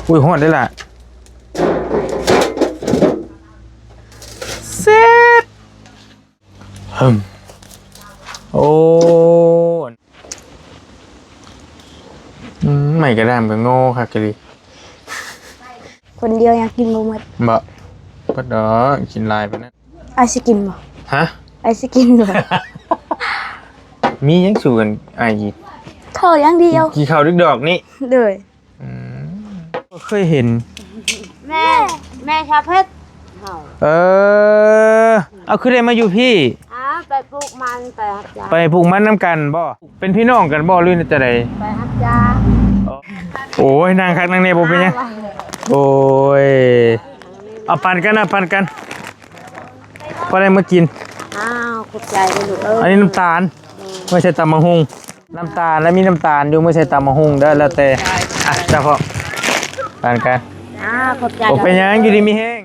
ອຸ້ຍ ຮ້ອນເດ້ລະ ເຊັດ ຫຶມ ໂອ້ ອືມ ໄມ້ກະດ້າມກະງໍຄັກອີ່ຫຼີ ຄົນດຽວຍັງກິນບໍ່ໝົດ ບໍ່ ເບິດດອກ ກິນຫຼາຍປານນັ້ນ. ອ້າຍຊິກິນບໍ່? ຮະ? ອ້າຍຊິກິນບໍ່? ມີຫຍັງສູ່ກັນອ້າຍກິນ? ເຂົ້າຢ່າງດຽວ ກິນເຂົ້າດອກໆນີ້ ໂດຍ. ອືມ ບໍ່ເຄີຍເຫັນ ແມ່ ແມ່ຊາເພັດ ເອີ ເອົາ ຄືໄດ້ມາຢູ່ພີ້? ອ້າວ ໄປປູກມັນ ໄປຮັບຈ້າງ ໄປປູກມັນນຳກັນບໍ່? ເປັນພີ່ນ້ອງກັນບໍ່ ຫຼືຈັ່ງໃດ? ໄປຮັບຈ້າງ ໂອ້ຍ ນັ່ງຄັກນັ່ງແນ່ ບໍ່ເປັນຫຍັງ ໂອ້ຍ ເອົາ ປັນກັນ ເອົາ ປັນກັນ ພໍໄດ້ມາກິນ ອ້າວ ຂອບໃຈເດີລູກເອີຍ ອັນນີ້ນ້ຳຕານ ເອີ ໄວ້ໃສ່ຕຳບັກຫຸ່ງ ນ້ຳຕານ ແລະ ມີນ້ຳຕານຢູ່ ມື້ໃສ່ຕຳບັກຫຸ່ງເດີ ແລ້ວແຕ່ ອ່ະ ເຈົ້າຂອງ ປານການ ອ່າ ຂອບໃຈ ບໍ່ເປັນຫຍັງ ຢູ່ດີມີແຮງ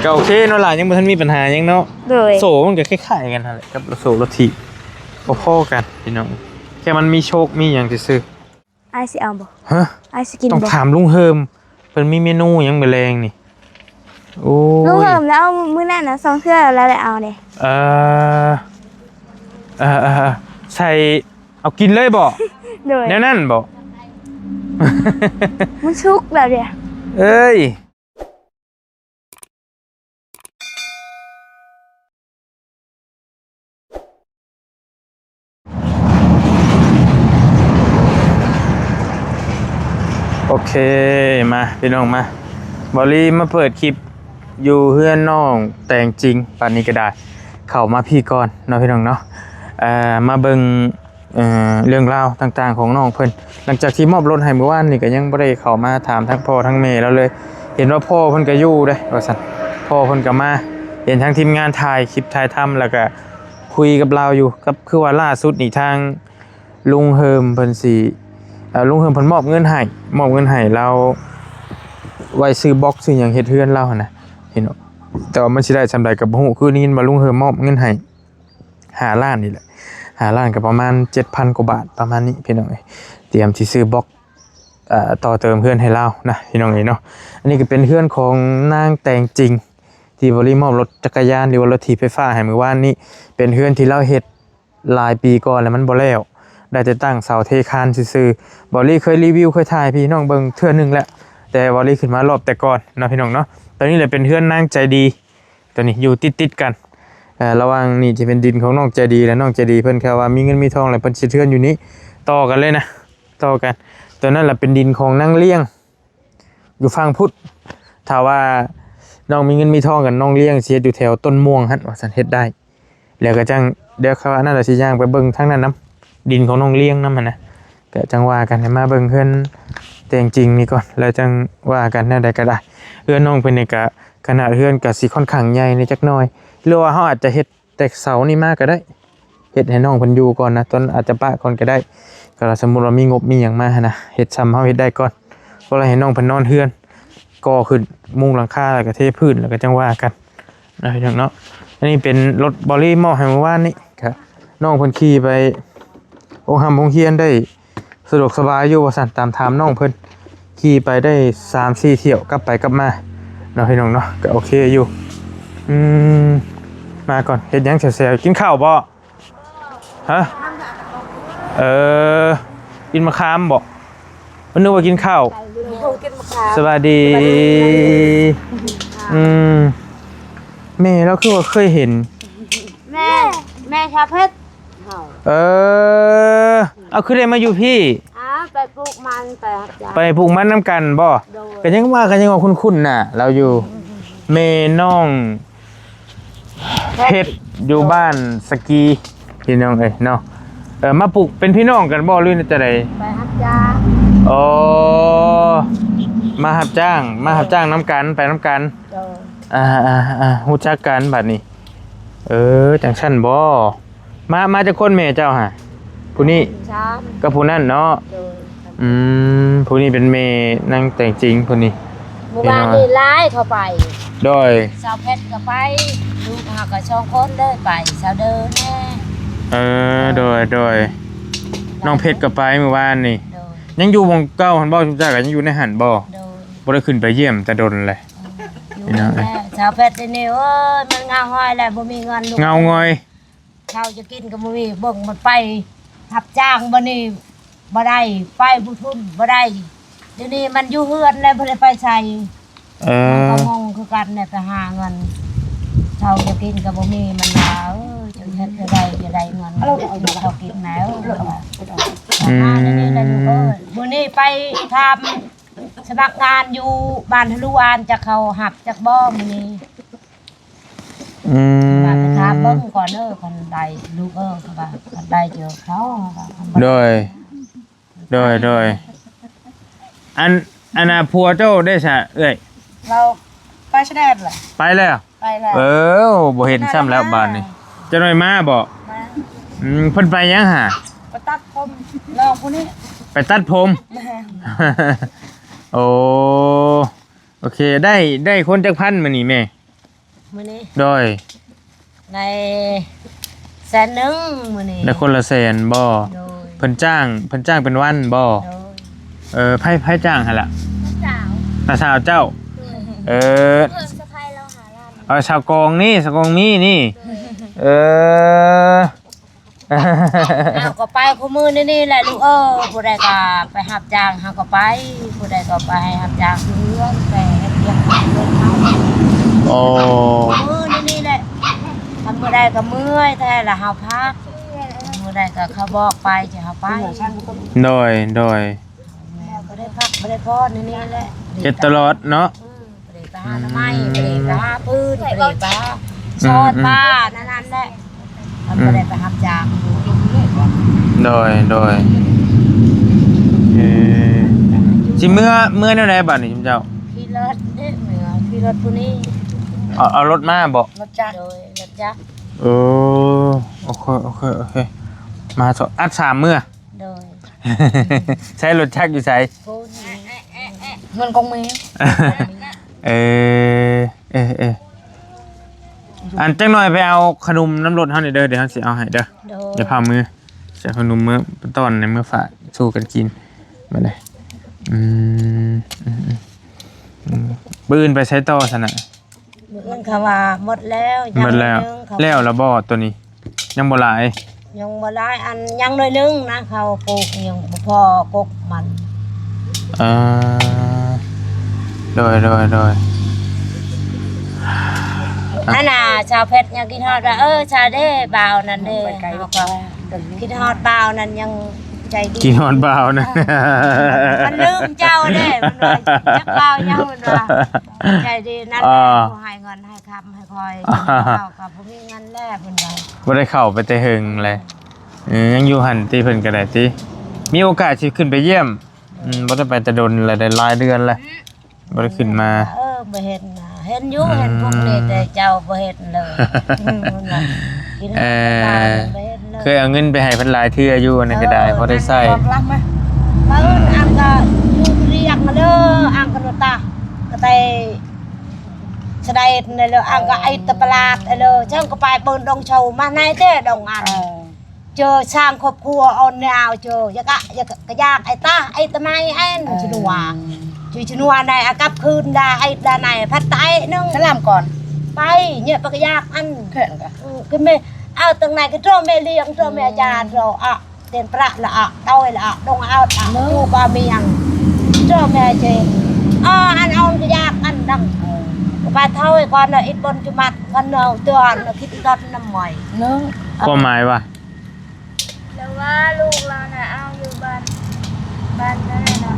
ກໍໂອເຄເນາະຫຼານ ຍັງບໍ່ທັນມີບັນຫາຫຍັງເນາະ ໂດຍ ໂສ້ມັນກໍຄ້າຍໆກັນຫັ້ນແຫຼະ ກັບໂສ້ລົດຖີບ ພໍໆກັນພີ່ນ້ອງ ແຄ່ມັນມີໂຊກມີຫຍັງຊື່ໆ. ອ້າຍຊິເອົາບໍ່? ຮະ? ອ້າຍຊິກິນບໍ່? ຕ້ອງຖາມລຸງເຮີມ ເພິ່ນມີເມນູຫຍັງມື້ແລງນີ້? ໂອ້ຍ ລຸງເຮີມລາວເອົາມື້ນັ້ນນະ ສອງເທື່ອລາວໄດ້ເອົາເດ້ ເອີ ເອີໆ ໃສ່ ເອົາກິນເລີຍບໍ່? ໂດຍ ແນວນັ້ນບໍ່? ມັນສຸກແລ້ວເດ້ ເອີຍ. ໂອເຄ ມາພີ່ນ້ອງມາ ເບົາລີມາເປີດຄລິບຢູ່ເຮືອນນ້ອງແຕງຈິງ ບາດນີ້ກໍໄດ້ເຂົ້າມາພີ້ກ່ອນເນາະພີ່ນ້ອງເນາະ ເອີ ມາເບິ່ງ ເອີ ເລື່ອງລາວຕ່າງໆຂອງນ້ອງເພິ່ນ ຫຼັງຈາກທີ່ມອບລົດໃຫ້ມື້ວານນີ້ ກໍຍັງບໍ່ໄດ້ເຂົ້າມາຖາມທັງພໍ່ທັງແມ່ລາວເລີຍ ເຫັນວ່າພໍ່ເພິ່ນກໍຢູ່ເດ້ວ່າຊັ້ນ ພໍ່ເພິ່ນກໍມາ ເຫັນທາງທີມງານຖ່າຍຄລິບຖ່າຍທຳ ແລ້ວກໍຄຸຍກັບລາວຢູ່ ກັບ ຄືວ່າລ່າສຸດນີ້ທາງລຸງເຮີມເພິ່ນຊິ ເອີ ລຸງເຮີມເພິ່ນມອບເງິນໃຫ້ ມອບເງິນໃຫ້ລາວໄວ້ຊື້ບລັອກຊື້ຫຍັງເຮັດເຮືອນລາວຫັ້ນນະ ເຫັນບໍ່ ແຕ່ວ່າມັນຊິໄດ້ສ່ຳໃດກໍບໍ່ຮູ້ ຄືໄດ້ຍິນວ່າລຸງເຮີມມອບເງິນໃຫ້ ຫ້າລ້ານນີ້ແຫຼະ ຫ້າລ້ານກໍປະມານເຈັດພັນກວ່າບາດ ປະມານນີ້ພີ່ນ້ອງເອີຍ ຕຽມຊິຊື້ບລັອກ ເອີ ຕໍ່ເຕີມເຮືອນໃຫ້ລາວນະພີ່ນ້ອງເອີຍເນາະ ອັນນີ້ກໍເປັນເຮືອນຂອງນາງແຕງຈິງ ທີ່ເບົາລີມອບລົດຈັກກະຍານ ຫຼືວ່າລົດຖີບໄຟຟ້າໃຫ້ມື້ວານນີ້ ເປັນເຮືອນທີ່ລາວເຮັດຫຼາຍປີກ່ອນແລ້ວມັນບໍ່ແລ້ວ ໄດ້ແຕ່ຕັ້ງເສົາເທຄານຊື່ໆ ເບົາລີເຄີຍຣີວິວ ເຄີຍຖ່າຍໃຫ້ພີ່ນ້ອງເບິ່ງເທື່ອໜຶ່ງແລ້ວ ແຕ່ເບົາລີຂຶ້ນມາລອບແຕ່ກ່ອນເນາະພີ່ນ້ອງເນາະ ຕອນນີ້ແຫຼະເປັນເຮືອນນາງໃຈດີ ຕອນນີ້ຢູ່ຕິດໆກັນ ເອີ ລະຫວ່າງນີ້ຈະເປັນດິນຂອງນ້ອງໃຈດີ ແລະ ນ້ອງໃຈດີເພິ່ນ ຖ້າວ່າມີເງິນມີທອງແລ້ວ ເພິ່ນຊິເຮັດເຮືອນຢູ່ນີ້ຕໍ່ກັນເລີຍນະ ຕໍ່ກັນ ຕອນນັ້ນລະເປັນດິນຂອງນາງລ້ຽງ ຢູ່ຝັ່ງພຸ້ນ ຖ້າວ່ານ້ອງມີເງິນມີທອງກັນ ນ້ອງລ້ຽງຊິເຮັດຢູ່ແຖວຕົ້ນມ່ວງຫັ້ນ ວ່າຊັ້ນ ເຮັດໄດ້ ແລ້ວກໍຈັ່ງ ດຽວຂ້າວໜ້າລະຊິຍ່າງໄປເບິ່ງທາງນັ້ນນຳ ດິນຂອງນ້ອງລ້ຽງນຳຫັ້ນນະ ກະຈັ່ງວ່າກັນ ໃຫ້ມາເບິ່ງເຮືອນແຕງຈິງນີ້ກ່ອນ ແລ້ວຈັ່ງວ່າກັນ ແນວໃດກໍໄດ້ ເຮືອນນ້ອງເພິ່ນນີ້ກະ ຂະໜາດເຮືອນກະຊິຂ້ອນຂ້າງໃຫຍ່ແດ່ຈັກໜ້ອຍ ຫຼືວ່າເຮົາອາດຈະເຮັດແຕ່ເສົານີ້ມາກໍໄດ້ ເຮັດໃຫ້ນ້ອງເພິ່ນຢູ່ກ່ອນນະ ຕົນອາດຈະປະກ່ອນກໍໄດ້ ກໍສົມມຸດວ່າມີງົບມີຫຍັງມາຫັ້ນນະ ເຮັດຊ່ຳເຮົາເຮັດໄດ້ກ່ອນ ກໍລະໃຫ້ນ້ອງເພິ່ນນອນເຮືອນ ກໍ່ຂຶ້ນມຸງຫຼັງຄາ ແລ້ວກໍເທພື້ນ ແລ້ວກໍຈັ່ງວ່າກັນ ເນາະ ພີ່ນ້ອງເນາະ ອັນນີ້ເປັນລົດເບົາລີມອບໃຫ້ມື້ວານນີ້ ກະນ້ອງເພິ່ນຂີ່ໄປໂຮງຮ່ຳໂຮງຮຽນໄດ້ສະດວກສະບາຍຢູ່ວ່າຊັ້ນ ຕາມຖາມນ້ອງເພິ່ນ ຂີ່ໄປໄດ້ສາມສີ່ຖ້ຽວ ກັບໄປກັບມາເນາະ ພີ່ນ້ອງເນາະ ກໍໂອເຄຢູ່ ອືມ ມາກ່ອນ ເຮັດຫຍັງແຊວໆ ກິນເຂົ້າບໍ່? ຮະ ເອີ ກິນມະຂາມບໍ? ມັນນຶກວ່າກິນເຂົ້າ ສະບາຍດີ ອືມ ແມ່ລາວຄືວ່າເຄີຍເຫັນ ແມ່ ແມ່ຊາເພັດ ເອີ ເອົາ ຄືໄດ້ມາຢູ່ພີ້? ອ້າວ ໄປປູກມັນ ໄປຮັບຈ້າງ ໄປປູກມັນນຳກັນບໍ? ໂດຍ ກໍຍັງວ່າ ກໍຍັງວ່າຄຸ້ນໆນະ ລາວຢູ່ ແມ່ນ້ອງ ເພັດ ເພັດ ຢູ່ບ້ານສະກີ ພີ່ນ້ອງເອີຍເນາະ ເອີ ມາປູກ ເປັນພີ່ນ້ອງກັນບໍ ຫຼືແນວໃດ? ໄປຮັບຈ້າງ ອໍ ມາຮັບຈ້າງ ມາຮັບຈ້າງນຳກັນ ໄປນຳກັນ ໂດຍ ອ່າໆໆ ຮູ້ຈັກກັນບາດນີ້ ເອີ ຈັ່ງຊັ້ນບໍ ມາ ມາຈັກຄົນແມ່ເຈົ້າຫະ? ຜູ້ນີ້ ສາມ ກັບຜູ້ນັ້ນເນາະ ໂດຍ ອືມ ຜູ້ນີ້ເປັນແມ່ນາງແຕງຈິງ ຜູ້ນີ້ ມື້ວານນີ້ຫຼາຍເຂົາໄປ ໂດຍ ສາວເພັດກໍໄປ ລູກເຮົາກໍສອງຄົນເລີຍໄປ ສາວເດີແດ່ ເອີ ໂດຍ ໂດຍ ນ້ອງເພັດກໍໄປມື້ວານນີ້ ໂດຍ ຍັງຢູ່ໝ່ອງເກົ່າຫັ້ນບໍ? ຊຸມເຈົ້າກໍຍັງຢູ່ໃນຫັ້ນບໍ? ໂດຍ ບໍ່ໄດ້ຂຶ້ນໄປຢ້ຽມແຕ່ດົນແຫຼະ. ຢູ່ແຫຼະ ຊາວແພັດນີ້ ໂອ້ຍ ມັນເຫງົາຫອຍແຫຼະ ບໍ່ມີເງິນລູກ ເຫງົາຫງອຍ ເຂົ້າຈະກິນກໍບໍ່ມີ ເບິ່ງມັນໄປຮັບຈ້າງ ບັດນີ້ບໍ່ໄດ້ ໄປບໍ່ທຶນ ບໍ່ໄດ້ ດຽວນີ້ມັນຢູ່ເຮືອນແລ້ວ ບໍ່ໄດ້ໄປໃສ. ເອີ ມັນກໍງົງຄືກັນແຫຼະ ໄປຫາເງິນ ເຂົ້າຈະກິນກໍບໍ່ມີ ມັນວ່າ ເອີ ຈະເຮັດຈັ່ງໃດຈະໄດ້ເງິນເຂົ້າກິນແລ້ວ ອືມ ຫາດຽວນີ້ແຫຼະລູກເອີຍ ມື້ນີ້ໄປຖາມສະໝັກງານຢູ່ບ້ານທະລຸອານ ຈັກເຂົາຮັບຈັກບໍ່ມື້ນີ້. ອືມ ວ່າໄປຖາມເບິ່ງກ່ອນເດີ ຄັນໄດ້ລູກເອີຍ ເຂົາວ່າ ຄັນໄດ້ເຈີເຂົາ ໂດຍ ໂດຍ ໂດຍ ອັນ ອັນນ່າ ຜົວເຈົ້າໄດ້ຊະເອື້ອຍ? ລາວໄປຊະແດນແຫຼະ ໄປແລ້ວ ໄປແລ້ວ ເອີ ບໍ່ເຫັນຊ້ຳແລ້ວບາດນີ້ ຈັກໜ່ອຍມາບໍ? ມາ ອືມ ເພິ່ນໄປຫຍັງຫາ? ໄປຕັດຜົມ ລອງຜູ້ນີ້ ໄປຕັດຜົມ ແມ່ນ ໂອ້ ໂອເຄ ໄດ້ ໄດ້ຄົນຈັກພັນມື້ນີ້ແມ່? ມື້ນີ້ ໂດຍ ໄດ້ແສນໜຶ່ງມື້ນີ້ ໄດ້ຄົນລະແສນບໍ? ໂດຍ ເພິ່ນຈ້າງ ເພິ່ນຈ້າງເປັນວັນບໍ? ໂດຍ ເອີ ໃຜ ໃຜຈ້າງຫັ້ນລະ? ນ້າສາວ ນ້າສາວເຈົ້າ ໂດຍ ເອີ ເອີ ສະໃພ້ລາວຫາລ້ານ ເອີ ສາວກອງນີ້ ສາວກອງມີນີ້ ໂດຍ ເອີ ເຮົາກໍໄປຄູ່ມື້ນີ້ແຫຼະລູກເອີຍ ຜູ້ໃດກໍໄປຮັບຈ້າງເຮົາກໍໄປ ຜູ້ໃດກໍໄປໃຫ້ຮັບຈ້າງເຮືອນ ໄປເຮັດວຽກເຮືອນເຮົາ ໂອ້ ມື້ນີ້ແຫຼະ ຄັນມື້ໃດກໍເມື່ອຍແທ້ລະເຮົາພັກ ມື້ໃດກໍເຂົາບອກໄປຈະເຮົາໄປ ໂດຍ ໂດຍ ແມ່ກໍໄດ້ພັກບໍ່ໄດ້ຜ່ອນນີ້ແຫຼະ ເຮັດຕະຫຼອດເນາະ ອືມ ບໍ່ໄດ້ໄປຫາໜໍ່ໄມ້ ອືມ ບໍ່ໄດ້ໄປຫາຟືນ ບໍ່ໄດ້ໄປຫາສອນ ອືມ ປາ ນັ້ນແຫຼະ ມັນ ອືມ ບໍ່ໄດ້ໄປຮັບຈ້າງ ໂດຍ ໂດຍ ເອີ ຊິເມືອ ເມືອແນວໃດບາດນີ້ຊຸມເຈົ້າ? ຂີ່ລົດເດ້ ເມືອ ຂີ່ລົດຜູ້ນີ້ ເອົາ ເອົາລົດມາບໍ? ລົດຈັກ ໂດຍ ລົດຈັກ ເອີ ໂອເຄ ໂອເຄ ໂອເຄ ມາ ອັດສາມເມືອ ໂດຍ ໃຊ້ລົດຈັກຢູ່ໃສ? ເຮືອນກອງເມ ເອີ ເອີ ເອີ ອັນ ຈັກໜ່ອຍໄປເອົາຂະໜົມນຳລົດເຮົານີ້ເດີ ດຽວເຮົາຊິເອົາໃຫ້ເດີ ໂດຍ ຢ່າພາເມືອ ຊິເອົາຂະໜົມເມືອໄປຕ້ອນໃນເມືອຝາກສູ່ກັນກິນ ບາດນີ້ ອືມ ອືມ ອືມ ອືມ ມື້ອື່ນໄປໃສຕໍ່ຊັ້ນນະ? ມື້ອື່ນເຂົາວ່າໝົດແລ້ວ ໝົດແລ້ວ ແລ້ວລະບໍ່ໂຕນີ້? ຍັງບໍ່ຫຼາຍ ຍັງບໍ່ຫຼາຍ ອັນ ຍັງໜ້ອຍໜຶ່ງນະ ເຂົາປູກຍັງບໍ່ພໍກົກມັນ ເອີ ໂດຍ ໂດຍ ໂດຍ ອັນນ່າ ຊາວເພັດຍັງຄິດຮອດວ່າ ເອີ ຊາເດ້ ບ່າວນັ້ນເດ້ ເຮົາກໍຄິດຮອດບ່າວນັ້ນ ຍັງໃຈດີ ຄິດຮອດບ່າວນັ້ນ ມັນລືມເຈົ້າເດ້ ມັນວ່າ ຈັກບ່າວຫຍັງ ມັນວ່າ ໃຈດີນັ້ນແຫຼະ ຜູ້ໃຫ້ເງິນໃຫ້ ຄຳໃຫ້ຂ້ອຍ ເຈົ້າກໍບໍ່ມີເງິນແລ້ວເພິ່ນວ່າ ບໍ່ໄດ້ເຂົ້າໄປແຕ່ເຫິງແລະ ເອີ ຍັງຢູ່ຫັ້ນຕິ ເພິ່ນກໍໄດ້ຕິ ມີໂອກາດຊິຂຶ້ນໄປຢ້ຽມ ອືມ ບໍ່ໄດ້ໄປແຕ່ດົນແລ້ວ ໄດ້ຫຼາຍເດືອນແລ້ວ ບໍ່ໄດ້ຂຶ້ນມາ ເອີ ບໍ່ເຫັນ ເຫັນຢູ່ ເຫັນພວກນີ້ ອືມ ແຕ່ເຈົ້າບໍ່ເຫັນເລີຍ ອືມ ເອີ ບໍ່ເຫັນເລີຍ ເຄີຍເອົາເງິນໄປໃຫ້ເພິ່ນຫຼາຍເທື່ອຢູ່ ອັນນັ້ນກໍໄດ້ ເອີ ພໍໄດ້ໃຊ້ ບອກລຳມາ ບາງອັນກໍຢູ່ລຽກມາເດີ ອັນກໍຕາ ກໍໄດ້ ສະໄດເລີ ອັງກະໄອຕະປະຫຼາດເລີ ເຊິ່ງກໍໄປເບິ່ງດົງໂຊມາໃນເຕດົງອັນ ເຈີສ້າງຄອບຄົວອອນຍາວ ເຈີ ຢາກະ ຢາກະ ກະຢາກໄອຕາ ໄອຕະໄມແອນ ເອີ ຊະນົວ ເຈີຊະນົວໃນອາກັບຄືນດາ ໄອດາໃນພັດຕາໄອໜຶ່ງ ສະລາມກ່ອນ ໄປເຍປະກະຢາກອັນ ເອີ ຄືແມ່ ເອົາຕັງໃນກະໂຕແມ່ລ້ຽງ ໂຕແມ່ອາຈານ ໂຕອະ ເຕັນປະລະອະ ໂຕຍລະອະ ດົງອະອະ ເນາະ ຢູ່ບໍ່ມີຫຍັງ ເຈົ້າແມ່ເຈ ອາ ອັນເອົາກະຢາກອັນດັງ ເອີ ກະປາເທົາກ່ອນນະ ອິດບົນຈຸມັດ ຄັນເອົາເຕືອນນະ ຄິດກັບນຳໝອຍ ເນາະ ຄວາມໝາຍວ່າ ແລ້ວວ່າລູກລາວນະ ເອົາຢູ່ບ້ານ ບ້ານນັ້ນນະ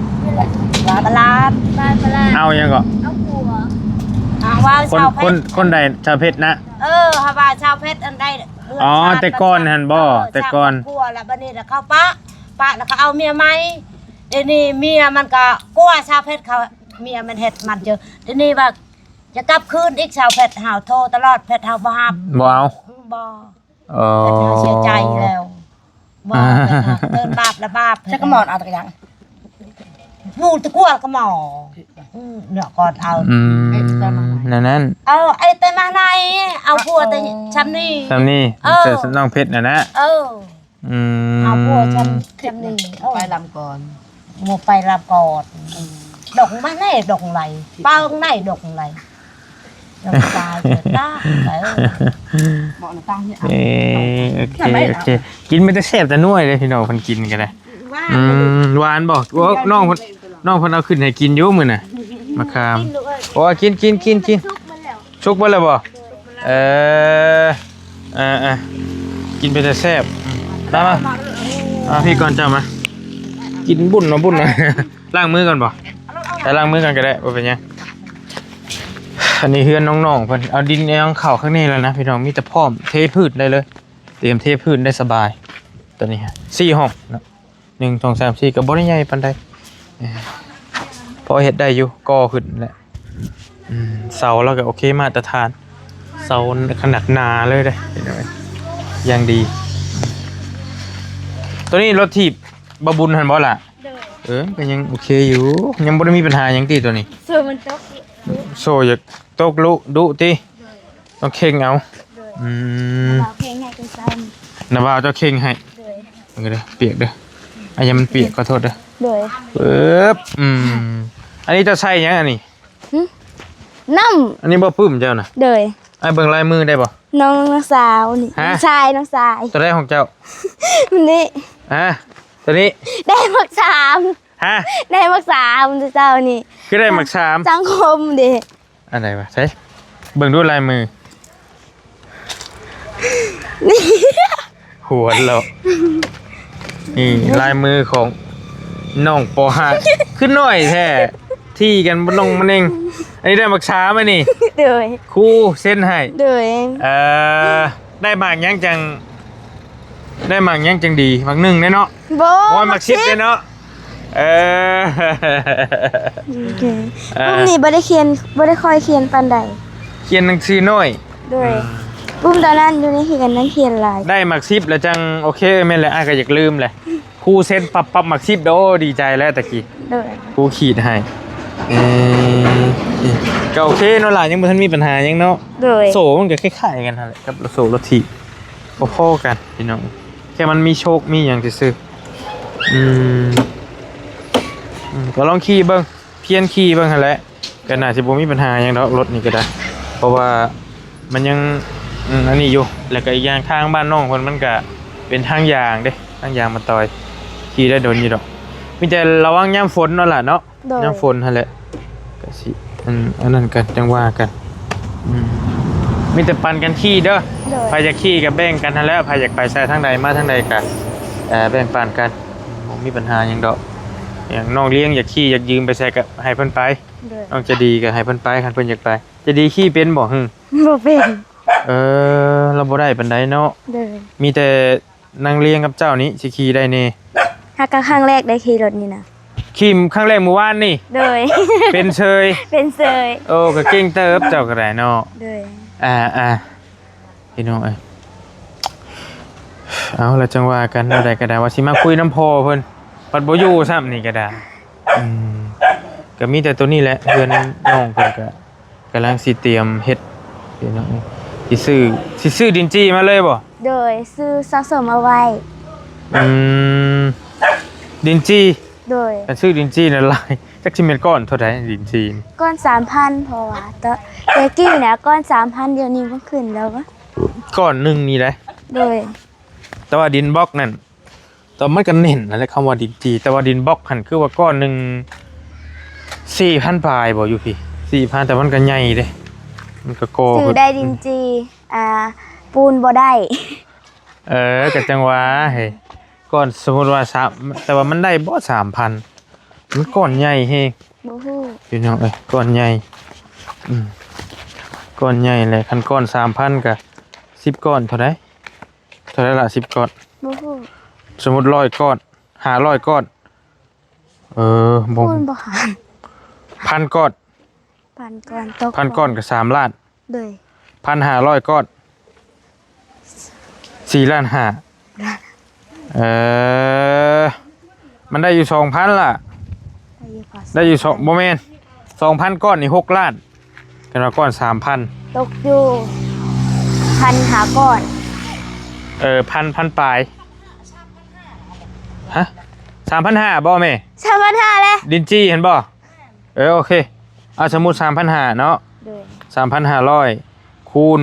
ບ້ານປະຫຼາດ ບ້ານປະຫຼາດ ເອົາຫຍັງເກາະ ເອົາຜົວ ອາ ວ່າ ຄົນ ຊາວເພັດ ຄົນ ຄົນໃດ ຊາວເພັດນະ ເອີ ເຮົາວ່າຊາວເພັດອັນໃດ ເຮືອນ ອໍ ຊາດ ແຕ່ກ່ອນຫັ້ນບໍ ເອີ ແຕ່ກ່ອນ ຄອບຄົວລະ ບາດນີ້ລະເຂົາປະ ປະລະເຂົາເອົາເມຍໃໝ່ ດຽວນີ້ເມຍມັນກະກົວຊາວເພັດເຂົາ ເມຍມັນເຮັດມັນເຈີ ດຽວນີ້ວ່າຈະກັບຄືນອີກຊາວເພັດ ເຮົາໂທຕະຫຼອດ ເພັດເຮົາບໍ່ຮັບ ບໍ່ເອົາ ບໍ່ ເອີ ເພັດເຮົາເສຍໃຈແລ້ວ ບໍ່ ເພິ່ນບາບລະບາບ ຈັກກະໝອນເອົາຕະກະຍັງ ຜູ້ຕະກົວກະໝໍ ອືມ ເນາະ ກ່ອນເອົາ ອືມ ແນວນັ້ນ ເອີ ໄອແຕ່ມາໃນ ເອົາຜົວແຕ່ ເອີ ຊ່ຳນີ້ ຊ່ຳນີ້ ເອີ ນ້ອງເພັດນະນະ ເອີ ອືມ ເອົາຜົວຊ່ຳ ຊ່ຳນີ້ ເອີ ໄປລຳກ່ອນ ໝູ່ໄປລຳກ່ອນ ອືມ ດອກໄມ້ໃນດອກໄຫຼ ເປົ່າໃນດອກໄຫຼ ດອກຕາຍເກີດຕາຍໄປເອີຍ ເໝາະນະຕັ້ງເຮັດ ເອີ ໂອເຄ ໂອເຄ ກິນເປັນຕາແຊບຕາໜ່ວຍເດ້ພີ່ນ້ອງ ເພິ່ນກິນກໍໄດ້. ອືມ ຫວານບໍ່? ໂອ້ ນ້ອງເພິ່ນ ນ້ອງເພິ່ນເອົາຂຶ້ນໃຫ້ກິນຢູ່ມື້ນະ ມະຂາມ. ໂອ້ ກິນ ກິນ ກິນ ກິນ ສຸກເບິດແລ້ວບໍ່? ເອີ ເອີ ເອີ ກິນເປັນຕາແຊບ. ມາ ມາ ມາ ພີ່ກ່ອນ ເຈົ້າມາ ກິນບຸນເນາະ ບຸນເນາະ. ລ້າງມືກ່ອນບໍ່? ໄປລ້າງມືກ່ອນກໍໄດ້ ບໍ່ເປັນຫຍັງ. ອັນນີ້ເຮືອນນ້ອງໆເພິ່ນ ເອົາດິນເອົາຫຍັງເຂົ້າຂ້າງໃນແລ້ວນະພີ່ນ້ອງ ມີແຕ່ພ້ອມເທພື້ນໄດ້ເລີຍ ຕຽມເທພື້ນໄດ້ສະບາຍ. ຕົວນີ້ສີ່ຫ້ອງເນາະ ໜຶ່ງ ສອງ ສາມ ສີ່ ກໍບໍ່ໄດ້ໃຫຍ່ປານໃດ ເອີ ພໍເຮັດໄດ້ຢູ່ ກໍ່ຂຶ້ນແຫຼະ. ອືມ ເສົາລາວກໍໂອເຄ ມາດຕະຖານ ເສົາຂະໜາດໜາເລີຍເດ້ ເຫັນໄດ໋ ຢ່າງດີ. ຕົວນີ້ລົດຖີບບ່າວບຸນຫັ້ນບໍ່ລະ? ໂດຍ ເອີ ກໍຍັງໂອເຄຢູ່ ຍັງບໍ່ໄດ້ມີບັນຫາຫຍັງຕິຕົວນີ້? ໂສ້ມັນຕົກ ໂສ້ຢາກຕົກລຸດຸຕິ? ໂດຍ ຕ້ອງເຄັ່ງເອົາ. ໂດຍ ອືມ ເຄັ່ງໃຫ້ ນະບ່າວເຈົ້າເຄັ່ງໃຫ້. ໂດຍ ເບິ່ງເດີ ປຽກເດີ ອາ ຢ່າມັນປຽກ ຂໍໂທດເດີ. ໂດຍ ປຶບ ອືມ ອັນນີ້ເຈົ້າໃສ່ຫຍັງອັນນີ້? ຫຶ ນ້ຳ ອັນນີ້ບໍ່ປຶ້ມເຈົ້ານະ? ໂດຍ ອ້າຍເບິ່ງລາຍມືໄດ້ບໍ່? ນ້ອງ ນ້ອງສາວນີ້. ຮະ? ນ້ອງຊາຍ ນ້ອງຊາຍ. ຕົວໃດຂອງເຈົ້າ? ນີ້. ຮະ? ຕົວນີ້? ໄດ້ໝາກສາມ. ຮະ? ໄດ້ໝາກສາມເຈົ້ານີ້. ຄືໄດ້ໝາກສາມ? ສັງຄົມເດ້. ອັນໃດວະ? ໃສ ເບິ່ງດູລາຍມື. ນີ້ ຫົວເລາະ ນີ້ລາຍມືຂອງນ້ອງ ປໍຫ້າ ຄືໜ້ອຍແທ້ ຖີ່ກັນບໍ່ລົງມາເນັ່ງ. ອັນນີ້ໄດ້ໝາກສາມ ອັນນີ້. ໂດຍ ຄູເຊັນໃຫ້. ໂດຍ ເອີ ໄດ້ໝາກຫຍັງຈັ່ງ ໄດ້ໝາກຫຍັງຈັ່ງດີ? ໝາກໜຶ່ງເດ້ເນາະ? ບໍ່ ໂອ້ຍ ໝາກສິບເດ້ເນາະ? ເອີ ໂອເຄ ເອີ ກຸ່ມນີ້ບໍ່ໄດ້ຂຽນ ບໍ່ໄດ້ຄ່ອຍຂຽນປານໃດ ຂຽນໜັງສືໜ້ອຍ. ໂດຍ ອືມ ກຸ່ມຕອນນັ້ນຢູ່ໃນເຮືອນນັ້ນຂຽນຫຼາຍ. ໄດ້ໝາກສິບແລ້ວຈັ່ງໂອເຄ. ແມ່ນແຫຼະ ອ້າຍກໍຢາກລືມແຫຼະ ຄູເຊັນປັບ ປັບໝາກສິບເດີ. ໂອ້ ດີໃຈແລ້ວຕະກີ້. ໂດຍ ຄູຂີດໃຫ້. ເອີ ກໍໂອເຄເນາະຫຼານ ຍັງບໍ່ທັນມີບັນຫາຫຍັງເນາະ. ໂດຍ ໂສ້ມັນກໍຄ້າຍໆກັນຫັ້ນແຫຼະ ກັບໂສ້ລົດຖີບ ພໍໆກັນພີ່ນ້ອງ ແຄ່ມັນມີໂຊກມີຫຍັງຊື່ໆ. ອືມ ອືມ ກໍລອງຂີ່ເບິ່ງ ພຽນຂີ່ເບິ່ງຫັ້ນແຫຼະ ກໍໜ້າຊິບໍ່ມີບັນຫາຫຍັງດອກ ລົດນີ້ກໍໄດ້ ເພາະວ່າມັນຍັງ ອືມ ອັນນີ້ຢູ່. ແລ້ວກໍອີກຢ່າງທາງບ້ານນ້ອງເພິ່ນມັນກໍເປັນທາງຢາງເດ້ ທາງຢາງມາຕອຍ ຂີ່ໄດ້ດົນຢູ່ດອກ. ມີແຕ່ລະວັງຍາມຝົນເນາະຫຼານເນາະ. ໂດຍ ຍາມຝົນຫັ້ນແຫຼະ ກະຊິ ອັນ ອັນນັ້ນກັນ ຈັ່ງວ່າກັນ. ອືມ ມີແຕ່ປັນກັນຂີ່ເດີ. ໂດຍ ໃຜຢາກຂີ່ກະແບ່ງກັນຫັ້ນແຫຼະ ໃຜຢາກໄປໃສທາງໃດມາທາງໃດກະ ເອີ ແບ່ງປັນກັນ ບໍ່ມີບັນຫາຫຍັງດອກ. ຫຍັງນ້ອງລ້ຽງຢາກຂີ່ ຢາກຢືມໄປໃສກະໃຫ້ເພິ່ນໄປ. ໂດຍ ນ້ອງໃຈດີກະໃຫ້ເພິ່ນໄປ ຄັນເພິ່ນຢາກໄປ. ໃຈດີຂີ່ເປັນບໍ່? ຫຶ ບໍ່ເປັນ. ເອີ ລາວບໍ່ໄດ້ປານໃດເນາະ. ໂດຍ ມີແຕ່ ນາງລ້ຽງກັບເຈົ້ານີ້ຊິຂີ່ໄດ້ແດ່. ຫາກະຄັ້ງແລກໄດ້ຂີ່ລົດນີ້ນະ. ຂີ່ຄັ້ງແລກມື້ວານນີ້. ໂດຍ ເປັນເຊີຍ. ເປັນເຊີຍ. ໂອ້ ກໍເກັ່ງເຕີບເຈົ້າກໍໄດ້ເນາະ. ໂດຍ ອ່າໆ ພີ່ນ້ອງເອີຍ ເອົາ ແລ້ວຈັ່ງວ່າກັນ. ແນວໃດກໍໄດ້ ວ່າຊິມາຄຸຍນຳພໍ່ເພິ່ນ ພັດບໍ່ຢູ່ຊ້ຳນີ້ກໍໄດ້. ອືມ ກໍມີແຕ່ໂຕນີ້ແຫຼະ ເຮືອນນ້ອງເພິ່ນກໍ ກຳລັງຊິຕຽມເຮັດ ພີ່ນ້ອງ ຊິຊື້ ຊິຊື້ດິນຈີ່ມາເລີຍບໍ່? ໂດຍ ຊື້ສະສົມເອົາໄວ້. ອືມ ດິນຈີ່. ໂດຍ ຄັນຊື້ດິນຈີ່ນັ້ນຫຼາຍ ຈັກຊິແມ່ນກ້ອນເທົ່າໃດດິນຈີ່ນີ້? ກ້ອນສາມພັນ ເພາະວ່າແຕ່ ແຕ່ກີ້ນະ ກ້ອນສາມພັນ ດຽວນີ້ມັນຂຶ້ນແລ້ວວະ ກ້ອນໜຶ່ງນີ້ໄດ໋. ໂດຍ ແຕ່ວ່າດິນບລັອກນັ້ນ ແຕ່ມັນກໍແໜ້ນນັ້ນແຫຼະ ຄຳວ່າດິນຈີ່ ແຕ່ວ່າດິນບລັອກຫັ້ນ ຄືວ່າກ້ອນໜຶ່ງສີ່ພັນປາຍບໍ່ ຢູ່ພີ້ ສີ່ພັນ ແຕ່ມັນກໍໃຫຍ່ເດ້ ມັນກໍກໍ່ ຊື້ໄດ້ດິນຈີ່ ອ່າ ປູນບໍ່ໄດ້. ເອີ ກໍຈັ່ງວ່າເຮີ້ຍ ກ້ອນ ສົມມຸດວ່າສາມ ແຕ່ວ່າມັນໄດ້ບໍ່ສາມພັນ ມັນກ້ອນໃຫຍ່ແຮງ ບໍ່ຮູ້ ພີ່ນ້ອງເອີຍ ກ້ອນໃຫຍ່ ອືມ ກ້ອນໃຫຍ່ແຫຼະ. ຄັນກ້ອນສາມພັນກໍ ສິບກ້ອນເທົ່າໃດ? ເທົ່າໃດລະ ສິບກ້ອນ? ບໍ່ຮູ້ ສົມມຸດຮ້ອຍກ້ອນ ຫ້າຮ້ອຍກ້ອນ ເອີ ບໍ່ ຄູນບໍ່ຫານ ພັນກ້ອນ ພັນກ້ອນ ຕົກ ພັນກ້ອນກໍສາມລ້ານ. ໂດຍ ພັນຫ້າຮ້ອຍກ້ອນ ສີ່ລ້ານຫ້າ. ເອີ ມັນໄດ້ຢູ່ສອງພັນລະ ໄດ້ຢູ່ສອງ ບໍ່ແມ່ນ ສອງພັນກ້ອນນີ້ຫົກລ້ານ ຄັນວ່າກ້ອນສາມພັນ ຕົກຢູ່ພັນຫ້າກ້ອນ. ເອີ ພັນ ພັນປາຍ ຮະ ສາມພັນຫ້າບໍ່ແມ່? ສາມພັນຫ້າແຫຼະ ດິນຈີ່ຫັ້ນບໍ່? ເອີ ໂອເຄ ເອົາ ສົມມຸດສາມພັນຫ້າເນາະ ໂດຍ ສາມພັນຫ້າຮ້ອຍ ຄູນ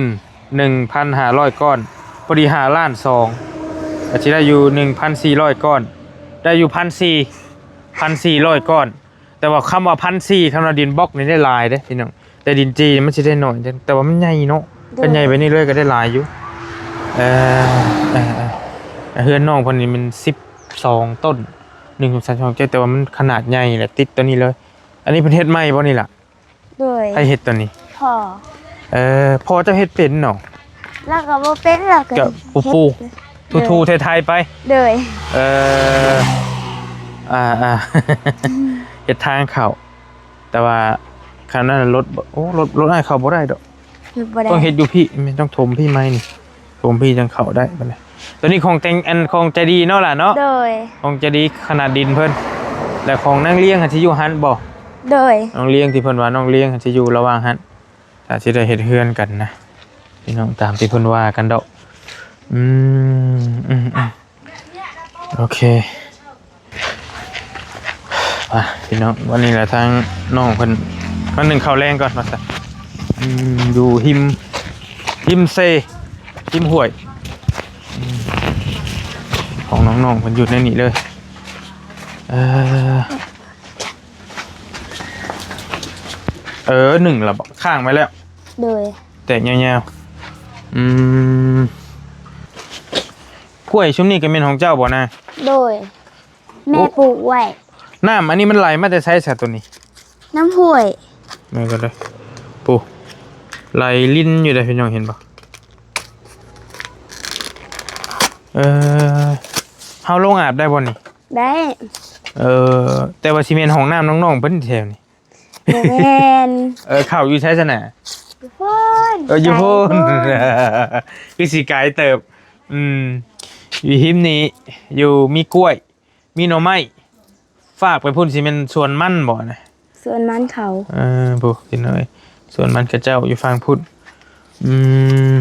ໜຶ່ງພັນຫ້າຮ້ອຍກ້ອນ ພໍດີຫ້າລ້ານສອງ ກໍຊິໄດ້ຢູ່ ໜຶ່ງພັນສີ່ຮ້ອຍກ້ອນ ໄດ້ຢູ່ ພັນສີ່ ພັນສີ່ຮ້ອຍກ້ອນ. ແຕ່ວ່າຄຳວ່າ ພັນສີ່ ຄຳວ່າດິນບລັອກນີ້ໄດ້ຫຼາຍເດ້ພີ່ນ້ອງ ແຕ່ດິນຈີ່ມັນຊິໄດ້ໜ້ອຍ ແຕ່ວ່າມັນໃຫຍ່ເນາະ ໂດຍ ຄັນໃຫຍ່ແບບນີ້ເລີຍກໍໄດ້ຫຼາຍຢູ່. ເອີ ເອີ ເຮືອນນ້ອງເພິ່ນນີ້ມັນສິບສອງຕົ້ນ ໜຶ່ງ ສອງ ສາມ ສີ່ ແຕ່ວ່າມັນຂະໜາດໃຫຍ່ແຫຼະ ຕິດໂຕນີ້ເລີຍ. ອັນນີ້ເພິ່ນເຮັດໃໝ່ບໍ່ນີ້ລະ? ໂດຍ ໃຜເຮັດໂຕນີ້? ພໍ່. ເອີ ພໍ່ເຈົ້າເຮັດເປັນເນາະ? ລາວກໍບໍ່ເປັນ ລາວກໍ ກໍປູໆ ເຮັດ ຖູໆ ໂດຍ ໄຖໆ ໄປ. ໂດຍ ເອີ ອ່າໆ ເຮັດທາງເຂົ້າ ແຕ່ວ່າຄັນນັ້ນລົດ ໂອ້ ລົດ ລົດອ້າຍເຂົ້າບໍ່ໄດ້ດອກ ເຮັດບໍ່ໄດ້ ຕ້ອງເຮັດຢູ່ພີ້ ແມ່ນຕ້ອງຖົມພີ້ໃໝ່ນີ້ ຖົມພີ້ຈັ່ງເຂົ້າໄດ້ບັດນີ້. ໂຕນີ້ຂອງແຕ່ງ ອັນຂອງໃຈດີເນາະຫຼ້າເນາະ? ໂດຍ ຂອງໃຈດີຂະໜາດດິນເພິ່ນ ແລະຂອງນາງລ້ຽງຫັ້ນຊິຢູ່ຫັ້ນບໍ່? ໂດຍ ນ້ອງລ້ຽງທີ່ເພິ່ນວ່ານ້ອງລ້ຽງຫັ້ນຊິຢູ່ລະຫວ່າງຫັ້ນ ຖ້າຊິໄດ້ເຮັດເຮືອນກັນນະ ພີ່ນ້ອງ ຕາມທີ່ເພິ່ນວ່າກັນດອກ. ອືມ ອືມ ອືມ ໂອເຄ ໄປພີ່ນ້ອງ ວັນນີ້ລະທາງນ້ອງເພິ່ນມາໜຶ້ງເຂົ້າແລງກ່ອນວ່າຊັ້ນ. ອືມ ຢູ່ຮິມ ລິມເຊ ລິມຫ້ວຍ ອືມ ຂອງນ້ອງໆ ເພິ່ນຢູ່ໃນນີ້ເລີຍ. ເອີ ເອີ ໜຶ້ງລະບໍ? ຄ້າງໄວ້ແລ້ວ ໂດຍ ແຕກຍາວໆ. ອືມ ກ້ວຍຊຸມນີ້ກໍແມ່ນຂອງເຈົ້າບໍ່ນາງ? ໂດຍ ແມ່ ໂອ້ ປູກໄວ້. ນ້ຳອັນນີ້ມັນໄຫຼມາແຕ່ໃສຊະໂຕນີ້? ນ້ຳຫ້ວຍ ແມ່ນກໍໄດ້ ປູ ໄຫຼລິນຢູ່ເດ້ພີ່ນ້ອງ ເຫັນບໍ່? ເອີ ເຮົາລົງອາບໄດ້ບໍ່ນີ້? ໄດ້ ເອີ ແຕ່ວ່າຊິແມ່ນຫ້ອງນ້ຳນ້ອງໆ ເພິ່ນແຖວນີ້ ບໍ່ແມ່ນ ເອີ ເຂົ້າຢູ່ໃສຊັ້ນນະ? ຢູ່ພຸ້ນ ເອີ ຢູ່ພຸ້ນ ໄກພຸ້ນ ຄືຊິໄກເຕີບ. ອືມ ຢູ່ຮິມນີ້ ຢູ່ ມີກ້ວຍ ມີໜໍ່ໄມ້ ຟາກໄປພຸ້ນ ຊິແມ່ນສວນມັນບໍ່ນະ? ສວນມັນເຂົາ ເອີ ຜູ້ພີ່ນ້ອງເອີຍ ສວນມັນເຂົາເຈົ້າຢູ່ຝັ່ງພຸ້ນ. ອືມ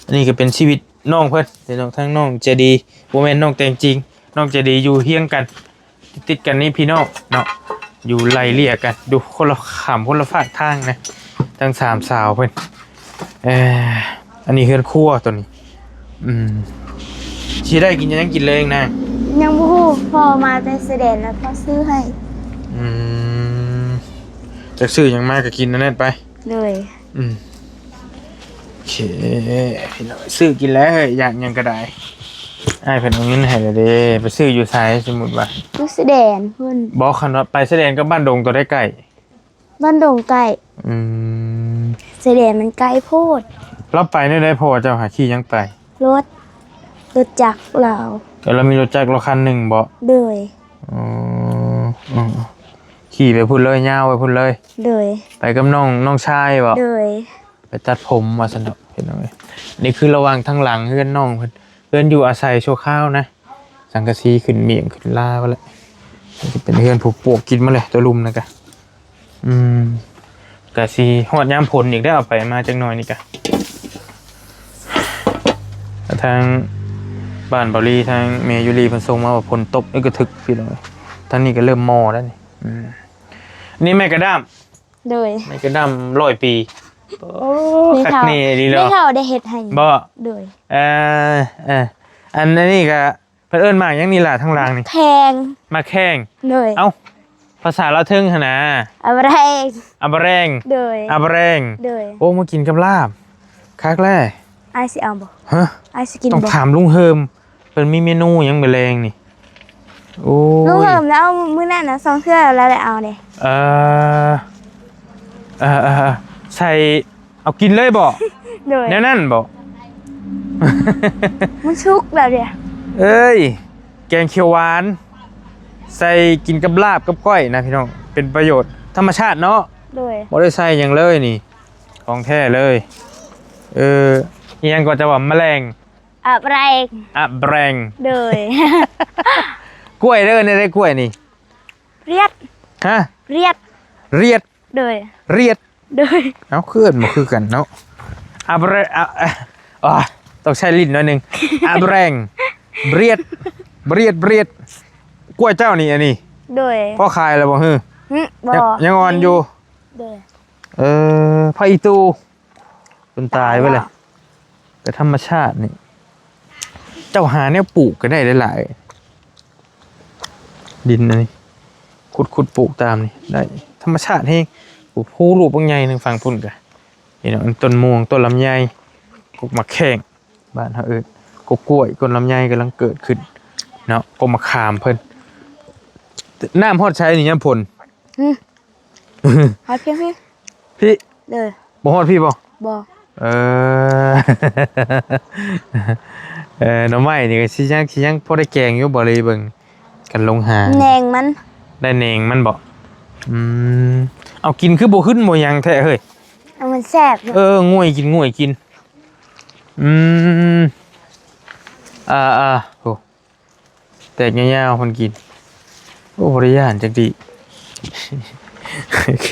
ອັນນີ້ກໍເປັນຊີວິດນ້ອງເພິ່ນ ເປັນນ້ອງ ທັງນ້ອງໃຈດີ ບໍ່ແມ່ນນ້ອງແຕ່ງຈິງ ນ້ອງໃຈດີ ຢູ່ຮຽງກັນ ຕິດກັນນີ້ພີ່ນ້ອງເນາະ ຢູ່ໄລ່ເລ່ຍກັນ ຢູ່ຄົນລະຂ້າມຄົນລະຟາກທາງນະ ທັງສາມສາວເພິ່ນ. ເອີ ອັນນີ້ເຮືອນຄົວໂຕນີ້. ອືມ ຊິໄດ້ກິນຫຍັງກິນແລງນາງ? ຍັງບໍ່ຮູ້ ພໍ່ມາແຕ່ຊາຍແດນແລ້ວ ພໍ່ຊື້ໃຫ້. ອືມ ຈັກຊື້ຫຍັງມາກໍກິນອັນນັ້ນໄປ. ໂດຍ. ອືມ ໂອເຄ ພີ່ນ້ອງ ຊື້ກິນແລ້ວເຮີ້ຍ ຢາກຫຍັງກໍໄດ້. ອ້າຍເພິ່ນເອົາເງິນໃຫ້ແລ້ວເດ້. ໄປຊື້ຢູ່ໃສ? ສົມມຸດວ່າຢູ່ຊາຍແດນພຸ້ນ. ບໍ່ ຄັນວ່າໄປຊາຍແດນກັບບ້ານດົງ ໂຕໃດໃກ້? ບ້ານດົງໃກ້. ອືມ ຊາຍແດນມັນໃກ້ໂພດ. ລາວໄປແນວໃດ? ພໍ່ເຈົ້າຫາຂີ່ຫຍັງໄປ? ລົດ ລົດຈັກລາວ. ເອີ ລາວມີລົດຈັກລາວຄັນໜຶ່ງບໍ? ໂດຍ. ອໍ ອືມ ຂີ່ໄປພຸ້ນເລີຍ ຍາວໄປພຸ້ນເລີຍ. ໂດຍ. ໄປກັບນ້ອງ ນ້ອງຊາຍບໍ? ໂດຍ. ໄປຕັດຜົມວ່າຊັ້ນເນາະ ພີ່ນ້ອງເອີຍ. ນີ້ຄືລະຫວ່າງທາງຫຼັງເຮືອນນ້ອງເພິ່ນ ເຮືອນຢູ່ອາໄສຊົ່ວຄາວນະ ສັງກະສີຂຶ້ນໝ້ຽງຂຶ້ນລາໄປແລ້ວ. ນີ້ເປັນເຮືອນຜູ້ປວກກິນມາແລ້ວ ຕົວລຸ່ມນັ້ນກະ. ອືມ ກະຊິຮອດຍາມຝົນອີກແລ້ວ ເອົາໄປມາຈັກໜ້ອຍນີ້ກະ. ທາງບ້ານເບົາລີ ທາງແມ່ຢູລີເພິ່ນສົ່ງມາວ່າຝົນຕົກ ອຶກກະທຶກ ພີ່ນ້ອງເອີຍ. ທາງນີ້ກະເລີ່ມໝໍ້ແລ້ວນີ້. ອືມ ນີ້ໄມ້ກະດ້າມ. ໂດຍ. ໄມ້ກະດ້າມຮ້ອຍປີ. ໂອ້ ແມ່ເຖົ້າ ຄັກແນ່ດີເນາະ ແມ່ເຖົ້າໄດ້ເຮັດໃຫ້. ບໍ່? ໂດຍ. ເອີ ເອີ ອັນ ອັນນີ້ກະ ເພິ່ນເອີ້ນໝາກຫຍັງນີ້ລະ ທາງຫຼັງນີ້? ແຂ້ງ. ໝາກແຂ້ງ. ໂດຍ. ເອົ້າ ພາສາລາວເທິງຫັ້ນນະ? ອາບະແຣງ. ອາບະແຣງ. ໂດຍ. ອາບະແຣງ. ໂດຍ. ໂອ້ ມາກິນກັບລາບ ຄັກແລ້ວ. ອ້າຍຊິເອົາບໍ່? ຮະ? ອ້າຍຊິກິນບໍ່? ຕ້ອງຖາມລຸງເຮີມ ເພິ່ນມີເມນູຫຍັງມື້ແລງນີ້? ໂອ້ຍ ລຸງເຮີມລາວເອົາມື້ນັ້ນນະ ສອງເທື່ອລາວໄດ້ເອົາເດ້. ເອີ ເອີ ເອີ ເອີ ໃສ່ ເອົາກິນເລີຍບໍ? ໂດຍ. ແນວນັ້ນບໍ? ມັນສຸກແລ້ວເດ້. ເອີຍ ແກງຂຽວຫວານ ໃສ່ກິນກັບລາບກັບກ້ອຍນະພີ່ນ້ອງ ເປັນປະໂຫຍດທຳມະຊາດເນາະ. ໂດຍ. ບໍ່ໄດ້ໃສ່ຫຍັງເລີຍນີ້ ຂອງແທ້ເລີຍ. ເອີ ອີຫຍັງກໍຈະວ່າ ມະແລງ ອາບແຣງ. ອາບແຣງ. ໂດຍ. ກ້ວຍເດີ ແນວໃດກ້ວຍນີ້? ລຽດ. ຮະ? ລຽດ. ລຽດ. ໂດຍ. ລຽດ. ໂດຍ. ເອົ້າ ຄືເອີ້ນບໍ່ຄືກັນເນາະ. ອາບແຣງ ອາ ອາ ອໍ ຕ້ອງໃຊ້ລີ້ນໜ້ອຍໜຶ່ງ. ອາບແຣງ. ລຽດ. ລຽດ ລຽດ. ກ້ວຍເຈົ້ານີ້ ອັນນີ້. ໂດຍ. ພໍຂາຍແລ້ວບໍ່? ຮື ຫຶ ບໍ່ ຍັງ ຍັງອ່ອນຢູ່. ໂດຍ ເອີ ຜັກອີ່ຕູ່ ຈົນຕາຍໄປເລີຍ. ແຕ່ທຳມະຊາດນີ້ ເຈົ້າຫາແນວປູກກໍໄດ້ຫຼາຍໆ ດິນອັນນີ້ ຂຸດໆ ປູກຕາມນີ້ໄດ້ ທຳມະຊາດແຮງ. ໂອ້ໂຫ ລູກບັກໃຫຍ່ໜຶ່ງຝັ່ງພຸ້ນກະ ເຫັນ ຕົ້ນມ່ວງ ຕົ້ນລຳໄຍ ກົກໝາກແຂ້ງ ບ້ານເຮົາເອີ້ນ ກົກກ້ວຍ ຕົ້ນລຳໄຍກຳລັງເກີດຂຶ້ນເນາະ ກົກໝາກຂາມເພິ່ນ. ນ້ຳຮອດໃສນີ້ຍາມຝົນ? ຫຶ ຮອດພຽງພີ້ ພີ້ ເດີ ບໍ່ຮອດພີ້ບໍ່? ບໍ່ ເອີ ເອີ ໜໍ່ໄມ້ນີ້ກໍຊິຍັງ ຊິຍັງພໍໄດ້ແກງຢູ່ບໍ່? ເລີຍເບິ່ງກັນລົງຫາ ແໜງມັນ ໄດ້ແໜງມັນບໍ່? ອືມ ເອົາ ກິນຄືບໍ່ຂຶ້ນບໍ່ຫຍັງແທ້ເຮີ້ຍ? ເອົາ ມັນແຊບ ເອີ ງ່ວຍກິນ ງ່ວຍກິນ. ອືມ ອ່າໆ ໂອ້ ແຕກຍາວໆ ເພິ່ນກິນ. ໂອ້ ບໍ່ໄດ້ຢ້ານຈັກດີ້. ໂອເຄ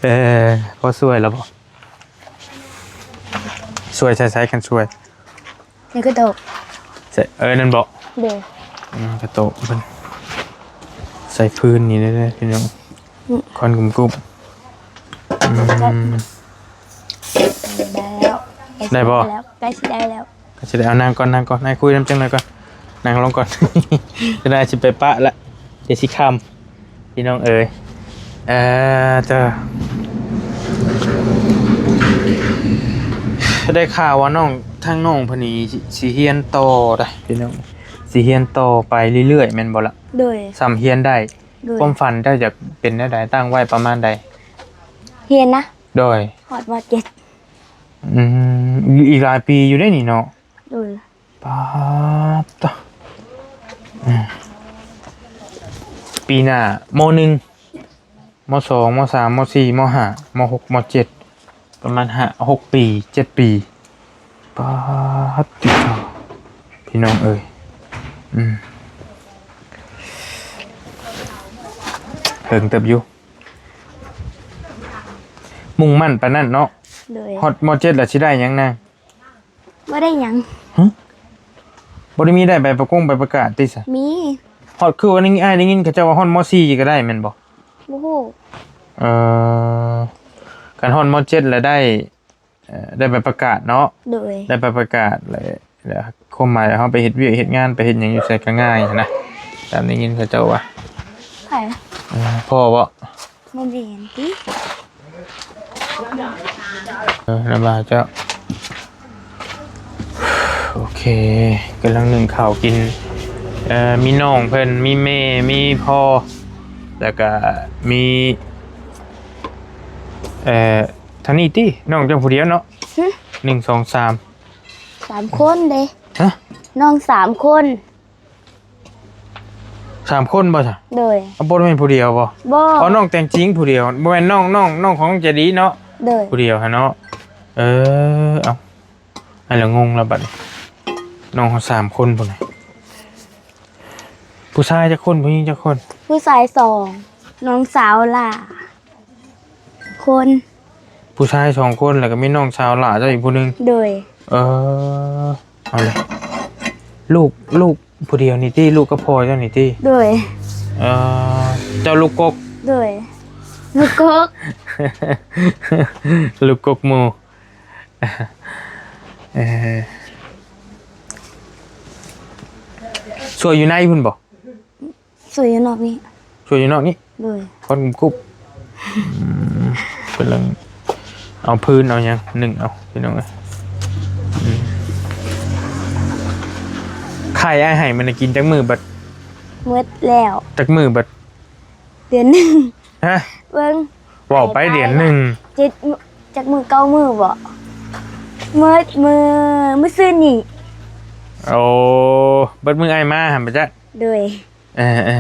ເອີ ພໍຊ່ວຍແລ້ວບໍ່? ຊ່ວຍໃສ່ໃສ ຄັນຊ່ວຍ ໃນກະໂຕະ ໃສ່ ເອີ ນັ້ນບໍ່? ໂດຍ ອືມ ກະໂຕະເພິ່ນ ໃສ່ພື້ນນີ້ເດີພີ່ນ້ອງ. ອືມ ຄວັນກຸ້ມໆ. ອືມ ໄດ້ແລ້ວ ໄດ້ບໍ່? ໃກ້ຊິໄດ້ແລ້ວ ໃກ້ຊິໄດ້ແລ້ວ. ກໍຊິໄດ້ ເອົາ ນັ່ງກ່ອນ ນັ່ງກ່ອນ ໃຫ້ຄຸຍນຳຈັກໜ່ອຍກ່ອນ ນັ່ງລົງກ່ອນ. ຈະໄດ້ຊິໄປປະລະ ຈະຊິຄ່ຳ ພີ່ນ້ອງເອີຍ. ເອີ ເຈົ້າ ໄດ້ຂ່າວວ່ານ້ອງ ທາງນ້ອງເພິ່ນນີ້ຊິ ຊິຮຽນຕໍ່ໄດ໋ພີ່ນ້ອງ ຊິຮຽນຕໍ່ໄປເລື້ອຍໆ ແມ່ນບໍ່ລະ? ໂດຍ ສ່ຳຮຽນໄດ້. ໂດຍ ຄວາມຝັນເຈົ້າຢາກເປັນແນວໃດ? ຕັ້ງໄວ້ປະມານໃດ? ຮຽນນະ? ໂດຍ ຮອດ ມ.ເຈັດ. ອືມ ອີກຫຼາຍປີຢູ່ເດ້ນີ້ເນາະ. ໂດຍ ປາດຕະ ອືມ ປີໜ້າ ມ.ໜຶ່ງ ມ.ສອງ ມ.ສາມ ມ.ສີ່ ມ.ຫ້າ ມ.ຫົກ ມ.ເຈັດ ປະມານຫ້າ ຫົກປີ ເຈັດປີ. ປາດຕິໂທ ພີ່ນ້ອງເອີຍ. ອືມ ເຫິງເຕີບຢູ່ ມຸ່ງໝັ້ນປານນັ້ນເນາະ. ໂດຍ ຮອດ ມ.ເຈັດ ແລ້ວຊິໄດ້ຫຍັງນາງ? ບໍ່ໄດ້ຫຍັງ. ຫຶ ບໍ່ໄດ້ມີໄດ້ໃບປະກົງໃບປະກາດຕິສະ? ມີ. ຮອດ ຄືວ່ານີ້ ອ້າຍໄດ້ຍິນເຂົາເຈົ້າວ່າຮອດ ມ.ສີ່ ກໍໄດ້ແມ່ນບໍ່? ບໍ່ຮູ້. ເອີ ຄັນຮອດ ມ.ເຈັດ ແລ້ວໄດ້ ເອີ ໄດ້ໃບປະກາດເນາະ. ໂດຍ ໄດ້ໃບປະກາດ ແລ້ວ ແລ້ວຄວາມໝາຍເຮົາໄປເຮັດວຽກເຮັດງານ ໄປເຮັດຫຍັງຢູ່ໃສກໍງ່າຍຫັ້ນນະ ຕາມໄດ້ຍິນເຂົາເຈົ້າວ່າ. ໃຜ? ເອີ ພໍ່ບໍ? ບໍ່ແມ່ນຕິ. ເອີ ລຳບາກເຈົ້າ. ໂອເຄ ກຳລັງໜຶ້ງເຂົ້າກິນ. ເອີ ມີນ້ອງເພິ່ນ ມີແມ່ ມີພໍ່ ແລ້ວກະມີ ເອີ ທາງນີ້ຕິ ນ້ອງເຈົ້າຜູ້ດຽວເນາະ? ຫຶ ໜຶ່ງ ສອງ ສາມ ສາມຄົນເດ້. ຮະ? ນ້ອງສາມຄົນ. ສາມຄົນບໍ່ຊະ? ໂດຍ ເອົາ ບໍ່ແມ່ນຜູ້ດຽວບໍ່? ບໍ່ ເອົາ ນ້ອງແຕ່ງຈິງຜູ້ດຽວ ບໍ່ແມ່ນນ້ອງ ນ້ອງ ນ້ອງຂອງໃຈດີເນາະ? ໂດຍ ຜູ້ດຽວຫັ້ນເນາະ. ເອີ ເອົາ ອັນລະງົງລະບັດນີ້ ນ້ອງເຮົາສາມຄົນພຸ້ນນະ. ຜູ້ຊາຍຈັກຄົນ? ຜູ້ຍິງຈັກຄົນ? ຜູ້ຊາຍສອງ ນ້ອງສາວຫຼ້າ ຄົນ ຜູ້ຊາຍສອງຄົນ ແລ້ວກໍມີນ້ອງສາວຫຼ້າເຈົ້າອີກຜູ້ໜຶ່ງ. ໂດຍ ເອີ ເອົາເລີຍ ລູກ ລູກຜູ້ດຽວນີ້ຕິ ລູກກັບພໍ່ເຈົ້ານີ້ຕິ? ໂດຍ ເອີ ເຈົ້າລູກກົກ? ໂດຍ ລູກກົກ ລູກກົກໝູ່. ເອີ ຊ່ວຍຢູ່ໃນພຸ້ນບໍ່? ຊ່ວຍຢູ່ນອກນີ້ ຊ່ວຍຢູ່ນອກນີ້. ໂດຍ ຄວັນກຸບໆ. ອືມ ກຳລັງເອົາພື້ນເອົາຫຍັງໜຶ້ງເອົາ ພີ່ນ້ອງເອີຍ. ອືມ ໄຂ່ອ້າຍໃຫ້ມັນນະກິນຈັກມື້ບັດ? ໝົດແລ້ວ. ຈັກມື້ບັດ? ເດືອນໜຶ່ງ. ຮະ? ເບິ່ງ ເວົ້າໄປເດືອນໜຶ່ງ ເຈັດມື້ ຈັກມື້ ເກົ້າມື້ບໍ? ໝົດມື້ ມື້ຊືນນີ້. ໂອ້ ເບິດມື້ອ້າຍມາຫັ້ນບໍ່ຈັກ? ໂດຍ ເອີ ເອີ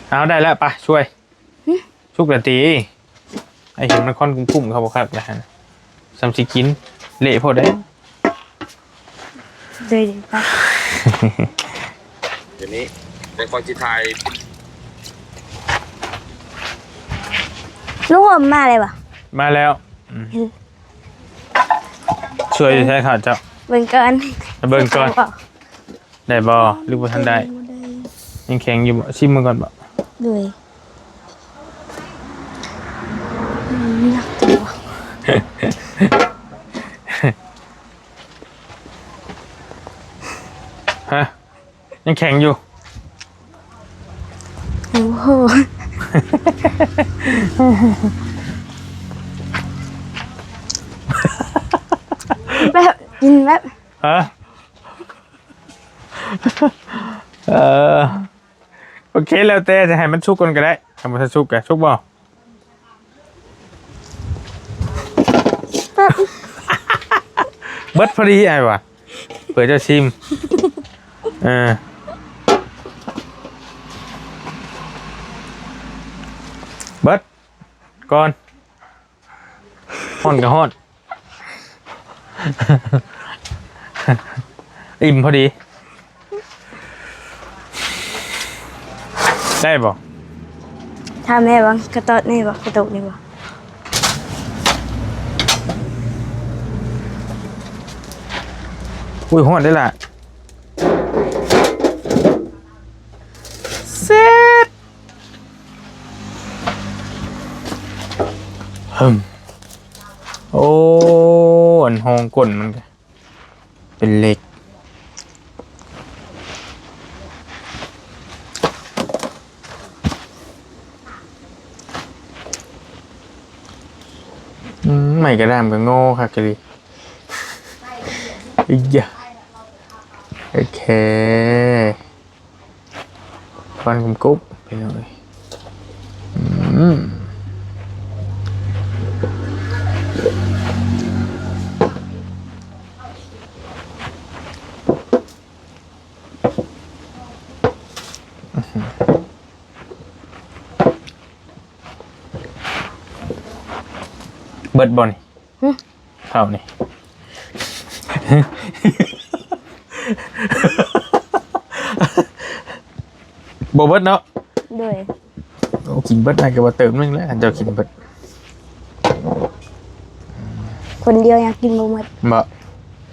ເອົາ ໄດ້ແລ້ວ ໄປຊ່ວຍ. ຫຶ ສຸກແລ້ວຕິ? ໄອ້ເຫັນມັນຄວັນກຸ້ມໆ ເຂົາບໍ່ຄັກແລ້ວຫັ້ນ ສ່ຳຊິກິນ ເລະໂພດເດ້. ໂດຍ ໂດຍ ໄປ ດຽວນີ້ ແຕ່ຂ້ອຍຊິຖ່າຍ ລຸງຫົມມາແລ້ວບໍ່? ມາແລ້ວ. ອືມ ເຫັນ ຊ່ວຍຢູ່ໃສຂ້າເຈົ້າ? ເບິ່ງກ່ອນ ເບິ່ງກ່ອນ ໄດ້ບໍ່ ຫຼືບໍ່ທັນໄດ້? ບໍ່ໄດ້ ຍັງແຂງຢູ່ບໍ່? ຊິມເບິ່ງກ່ອນບໍ່? ໂດຍ ອືມ ໜັກຕົວະ ຮະ? ຍັງແຂງຢູ່. ໂອ້ໂຫ ແບບ ກິນແບບ ຮະ? ເອີ ໂອເຄ ແລ້ວແຕ່ ຈະໃຫ້ມັນສຸກກ່ອນກໍໄດ້. ຖ້າບໍ່ທັນສຸກກໍ ສຸກບໍ່? ເບິດພໍດີອ້າຍວ່າ ເພື່ອເຈົ້າຊິມ. ເອີ ເບິດກ່ອນ. ຮ້ອນກໍຮ້ອນ ອີ່ມພໍດີ. ໄດ້ບໍ່? ຖ້າແມ່ວ່າ ກະຕອດນີ້ບໍ່? ກະຕຸກນີ້ບໍ່? ອຸ້ຍ ຮ້ອນເດ້ລະ. ເຊັດ. ຫຶມ ໂອ້ ອັນຮອງກົ້ນມັນກະເປັນເຫຼັກ. ອືມ ໄມ້ກະດ້າມກະງໍຄັກອີ່ຫຼີ. ອີຍະ ໂອເຄ. ຄວັນກຸບໆ ພີ່ນ້ອງເອີຍ. ອືມ ເບິດບໍ່ນີ້? ຫຶ ເຂົ້ານີ້ ບໍ່ເບິດເນາະ. ໂດຍ ໂອ້ ກິນເບິດ ອ້າຍກໍວ່າເຕີມໜຶ່ງແລ້ວ ຄັນເຈົ້າກິນເບິດ. ຄົນດຽວຍັງກິນບໍ່ໝົດ. ບໍ່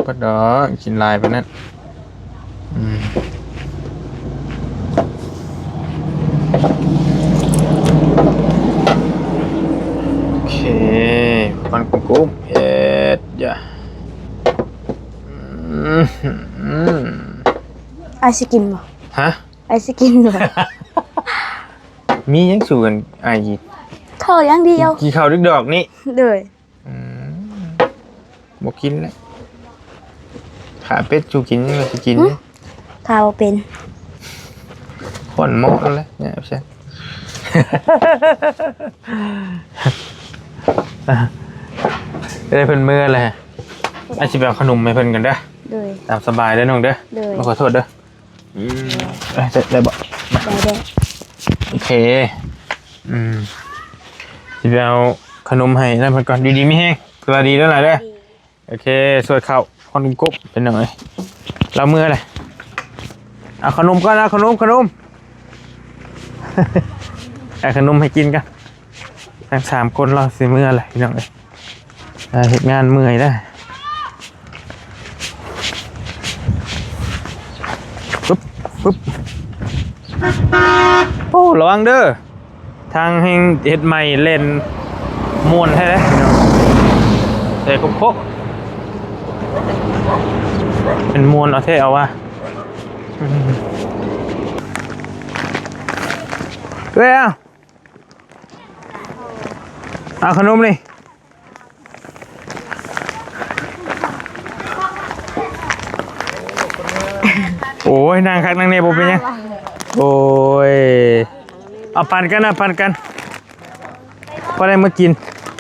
ເບິດດອກ ກິນຫຼາຍປານນັ້ນ. ອືມ ໂອເຄ ຄວັນກຸບໆ ເຮັດຢາ. ອືມ ອ້າຍຊິກິນບໍ່? ຮະ? ອ້າຍຊິກິນບໍ່? ມີຫຍັງສູ່ກັນ ອ້າຍກິນ ເຂົ້າຢ່າງດຽວ. ກິນເຂົ້າດອກໆນີ້. ໂດຍ. ອືມ ບໍ່ກິນແລ້ວ. ຂ້າເປັດສູ່ກິນ ຍັງວ່າຊິກິນ. ຫຶ ຂ້າບໍ່ເປັນ. ຄວັນເໝາະແລ້ວ ແນວຊັ້ນ. ເອີ ເພິ່ນເມືອແລ້ວ. ອ້າຍຊິໄປເອົາຂະໜົມໃຫ້ເພິ່ນກ່ອນເດີ. ໂດຍ. ຕາມສະບາຍເດີນ້ອງເດີ. ໂດຍ. ຂໍໂທດເດີ. ອືມ ໄດ້ ໄດ້ບໍ່? ໄດ້ ໄດ້. ໂອເຄ. ອືມ ຊິໄປເອົາຂະໜົມໃຫ້ນັ້ນເພິ່ນກ່ອນ. ຢູ່ດີມີແຮງ. ສະບາຍດີເດີຫຼາຍເດີ. ໂອເຄ ຊ່ວຍເຂົ້າຄວັນກຸບໆ ເປັນຫຍັງເອີຍ. ລາວເມືອແຫຼະ. ເອົາຂະໜົມກ່ອນ ເອົາຂະໜົມ ຂະໜົມ ເອົາຂະໜົມໃຫ້ກິນກ່ອນ. ທັງສາມຄົນລາວຊິເມືອແຫຼະ ພີ່ນ້ອງເອີຍ. ເຮັດງານເມື່ອຍເດ້. ປຶບ ປຶບ. ໂອ້ ລະວັງເດີ. ທາງແຮ່ງເຮັດໃໝ່ ແລ່ນມ່ວນແທ້ເດ້. ໃສ່ຄົກໆ ເປັນມ່ວນເອົາແທ້ເອົາວ່າ. ເອີຍ ເອົາ ເອົາຂະໜົມນີ້. ໂອ້ຍ ນັ່ງຄັກນັ່ງແນ່ ບໍ່ເປັນຫຍັງ. ໂອ້ຍ ເອົາປັນກັນ ເອົາປັນກັນ. ພໍໄດ້ມາກິນ.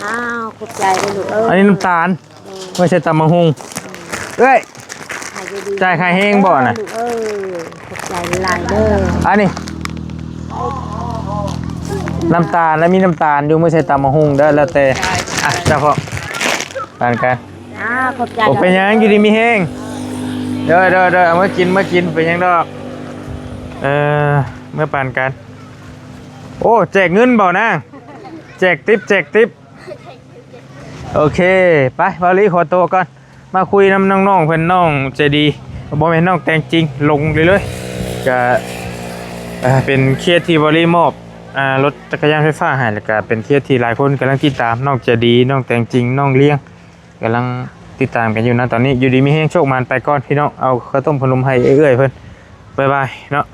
ອ້າວ ຂອບໃຈເດີລູກເອີຍ. ອັນນີ້ນ້ຳຕານ ອືມ ໄວ້ໃສ່ຕຳບັກຫຸ່ງ. ອືມ ເອື້ອຍ ໃຫ້ຢູ່ດີ ຈ່າຍຄ່າແຮງບໍ່ນະ? ລູກເອີຍ ຂອບໃຈຫຼາຍເດີ. ອັນນີ້ນ້ຳຕານ ແລະ ມີນ້ຳຕານຢູ່ ໄວ້ໃສ່ຕຳບັກຫຸ່ງເດີ ແລ້ວແຕ່. ອ່ະ ເຈົ້າຂອງ ປານກາງ. ອ່າ ຂອບໃຈ. ບໍ່ເປັນຫຍັງ ຢູ່ດີມີແຮງ. ເດີ ເດີ ເດີ ເອົາມາກິນ ມາກິນ ເປັນຫຍັງດອກ. ເອີ ເມືອປານກາງ. ໂອ້ ແຈກເງິນບໍ່ນາງ? ແຈກຕິບ ແຈກຕິບ. ໂອເຄ ໄປ ເບົາລີຂໍຕົວກ່ອນ. ມາຄຸຍນຳນ້ອງໆເພິ່ນ ນ້ອງໃຈດີ ບໍ່ແມ່ນ ນ້ອງແຕ່ງຈິງ ຫຼົງເລີຍ ກະ ອ ອ່າ ເປັນເຄສທີ່ບໍລິມອບ ອ່າ ລົດຈັກກະຍານໄຟຟ້າໃຫ້ ແລ້ວກະເປັນເຄສທີ່ຫຼາຍຄົນກຳລັງຕິດຕາມ ນ້ອງໃຈດີ ນ້ອງແຕງຈິງ ນ້ອງລ້ຽງ ກຳລັງຕິດຕາມກັນຢູ່ນະຕອນນີ້. ຢູ່ດີມີແຮງ ໂຊກໝານ ໄປກ່ອນພີ່ນ້ອງ. ເອົາເຂົ້າຕົ້ມຂະໜົມໃຫ້ເອື້ອຍໆເພິ່ນ. ບາຍບາຍເນາະ.